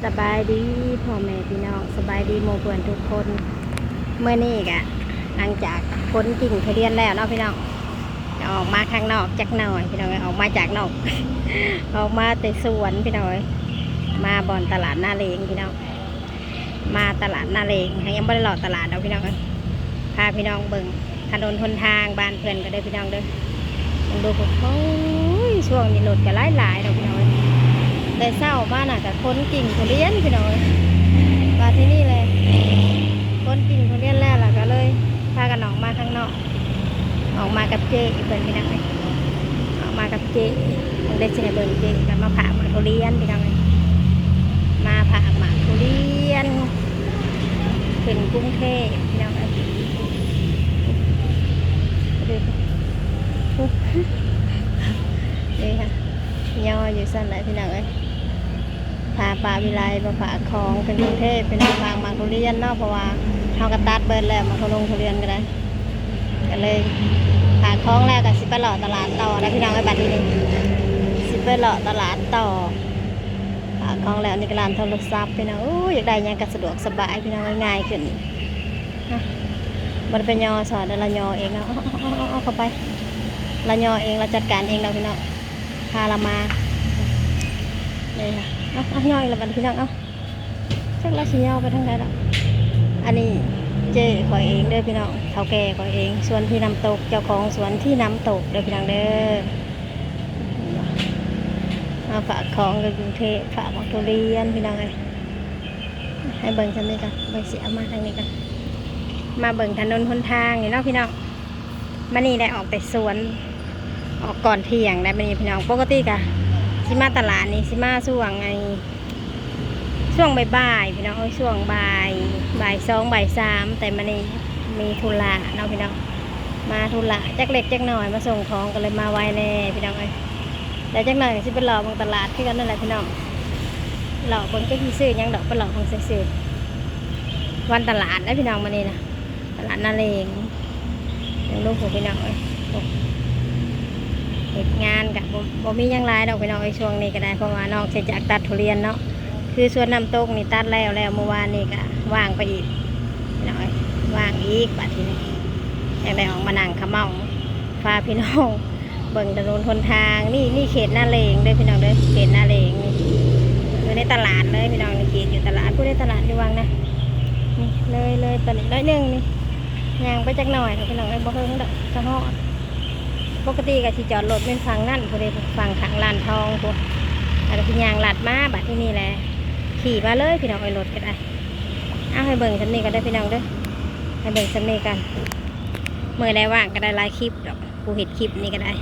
ສະບາຍດີພໍ່ແມ່ພີ່ນ້ອງ ສະບາຍດີໝູ່ເພື່ອນທຸກຄົນ. ມື້ນີ້ກະຫຼັງຈາກຂົນກິ່ງທຸລຽນແລ້ວເນາະພີ່ນ້ອງ ກະອອກມາຂ້າງນອກຈັກໜ່ອຍພີ່ນ້ອງເອີຍ ອອກມາຈາກນອກ ອອກມາແຕ່ສວນພີ່ນ້ອງເອີຍ ມາບ່ອນຕະຫຼາດນາເລງພີ່ນ້ອງ. ມາຕະຫຼາດນາເລງ ຍັງບໍ່ໄດ້ເລາະຕະຫຼາດດອກພີ່ນ້ອງເອີຍ. ພາພີ່ນ້ອງເບິ່ງຖະໜົນຫົນທາງບ້ານເພິ່ນກໍເດີພີ່ນ້ອງເດີ. ເບິ່ງດູພຸ້ນ ໂອ້ຍ ຊ່ວງນີ້ລົດກໍຫຼາຍໆດອກພີ່ນ້ອງເອີຍ. ແຕ່ເຊົ້າມານະກໍຂົນກິ່ງທຸລຽນພີ່ນ້ອງເອີຍ. ມາທີ່ນີ້ແຫຼະ ຂົນກິ່ງທຸລຽນແລ້ວ ແລ້ວກໍເລີຍພາກັນອອກມາຂ້າງນອກ. ອອກມາກັບເຈ້ເພິ່ນພີ່ນ້ອງເອີຍ ອອກມາກັບເຈ້. ເພິ່ນໄດ້ຊິໃຫ້ເບິ່ງເຈ້ ກັນມາຝາກໝາກທຸລຽນພີ່ນ້ອງເອີຍ ມາຝາກໝາກທຸລຽນຂຶ້ນກຸງເທບພີ່ນ້ອງເອີຍ. ເດ້ ເດ້ ນີ້ຄ່ະ ຍໍຢູ່ຊັ້ນແຫຼະພີ່ນ້ອງເອີຍ. ພາປ້າວິໄລມາຝາກຂອງເປັນກຸງເທບ ເປັນຝາກໝາກທຸລຽນເນາະ ເພາະວ່າເຮົາກໍຕັດເບິດແລ້ວ ໝາກທຸລົງທຸລຽນກໍໄດ້ ກໍເລີຍຝາກຂອງແລ້ວກໍຊິໄປເລາະຕະຫຼາດຕໍ່ແລ້ວພີ່ນ້ອງເອີຍ. ບັດນີ້ຊິໄປເລາະຕະຫຼາດຕໍ່ ຝາກຂອງແລ້ວ ນີ້ກໍຮ້ານໂທລະສັບພີ່ນ້ອງ. ໂອ້ຍ ຢາກໄດ້ຫຍັງກໍສະດວກສະບາຍພີ່ນ້ອງເອີຍ ງ່າຍຂຶ້ນ ບໍ່ໄດ້ໄປຍໍສອນ ລາວຍໍເອງເນາະ. ເອົາ ເອົາ ເອົາ ເອົາ ເຂົ້າໄປ ລາວຍໍເອງ ລາວຈັດການເອງດອກພີ່ນ້ອງ ພາລາວມາ. ນີ້ ເອົາ ເອົາ ຍໍອີກແລ້ວບັດນີ້ພີ່ນ້ອງ ເອົາ ຈັກລາວຊິຍໍໄປທາງໃດລະ. ອັນນີ້ເຈ້ຂ້ອຍເອງເດີພີ່ນ້ອງ ເຖົ້າແກ່ຂ້ອຍເອງ ສວນທີ່ນ້ຳຕົກ ເຈົ້າຂອງສວນທີ່ນ້ຳຕົກເດີພີ່ນ້ອງເດີ. ມາຝາກຂອງຢູ່ກຸງເທບ ຝາກໝາກທຸລຽນພີ່ນ້ອງເອີຍ. ໃຫ້ເບິ່ງສ່ຳນີ້ກ່ອນ ເບິ່ງ ຊິເອົາມາທາງນີ້ກ່ອນ ມາເບິ່ງຖະໜົນຫົນທາງນີ້ເນາະພີ່ນ້ອງ. ມານີ້ໄດ້ອອກແຕ່ສວນ ອອກກ່ອນທ່ຽງໄດ້ມື້ນີ້ພີ່ນ້ອງ. ປົກກະຕິກະຊິມາຕະຫຼາດນີ້ ຊິມາຊ່ວງໄອ້ ຊ່ວງບ່າຍໆ ພີ່ນ້ອງເອີຍ ຊ່ວງບ່າຍ ບ່າຍສອງ ບ່າຍສາມ ແຕ່ມື້ນີ້ມີທຸລະເນາະພີ່ນ້ອງ ມາທຸລະຈັກເລັກຈັກນ້ອຍ ມາສົ່ງຂອງກໍເລີຍມາໄວແດ່ພີ່ນ້ອງເອີຍ. ແລ້ວຈັກໜ່ອຍກໍຊິໄປເລາະເບິ່ງຕະຫຼາດຄືກັນນັ້ນແຫຼະພີ່ນ້ອງ ເລາະເບິ່ງ ຈັກຊິຊື້ຫຍັງດອກ ໄປເລາະເບິ່ງຊື່ໆ. ວັນຕະຫຼາດເດ້ພີ່ນ້ອງມື້ນີ້ນະ ຕະຫຼາດນາເລງ ເບິ່ງລູກຜູ້ພີ່ນ້ອງເອີຍ. ໂອ້ ເຮັດງານກະບໍ່ ບໍ່ມີຫຍັງຫຼາຍດອກພີ່ນ້ອງເອີຍ ຊ່ວງນີ້ກໍໄດ້ ເພາະວ່ານອກເສຍຈາກຕັດທຸລຽນເນາະ ຄືສວນນ້ຳຕົກນີ້ຕັດແລ້ວ ແລ້ວມື້ວານນີ້ກະວ່າງໄປອີກພີ່ນ້ອງເອີຍ ວ່າງອີກ. ບາດທີນີ້ຍັງໄດ້ອອກມານັ່ງຂະເໝົາ ພາພີ່ນ້ອງ ເບິ່ງຖະໜົນຫົນທາງ ນີ້ ນີ້ເຂດນາເລງເດີພີ່ນ້ອງເດີ ເຂດນາເລງນີ້ ຢູ່ໃນຕະຫຼາດເລີຍພີ່ນ້ອງ ນີ້ເຂດຢູ່ຕະຫຼາດ ຜູ້ໃດຕະຫຼາດຢູ່ວັງນະ ນີ້ເລີຍ ເລີຍໄປນີ້ໜ້ອຍໜຶ່ງນີ້ ຍ່າງໄປຈັກໜ້ອຍດອກພີ່ນ້ອງເອີຍ ບໍ່ເຖິງດອກ ກະຮອດ. ປົກກະຕິກະຊິຈອດລົດແມ່ນຝັ່ງນັ້ນພຸ້ນເດ້ ຝັ່ງຂ້າງຮ້ານທອງພຸ້ນ ແລ້ວກະຊິຍ່າງລັດມາ ບາດທີນີ້ແຫຼະ ຂີ່ມາເລີຍພີ່ນ້ອງເອີຍ ລົດກະໄດ້. ເອົາ ໃຫ້ເບິ່ງສ່ຳນີ້ກ່ອນເດີພີ່ນ້ອງເດີ ໃຫ້ເບິ່ງສ່ຳນີ້ກ່ອນ ມື້ໃດວ່າງກະໄດ້ຫຼາຍຄລິບດອກ ຜູ້ເຮັດຄລິບນີ້ກໍໄດ້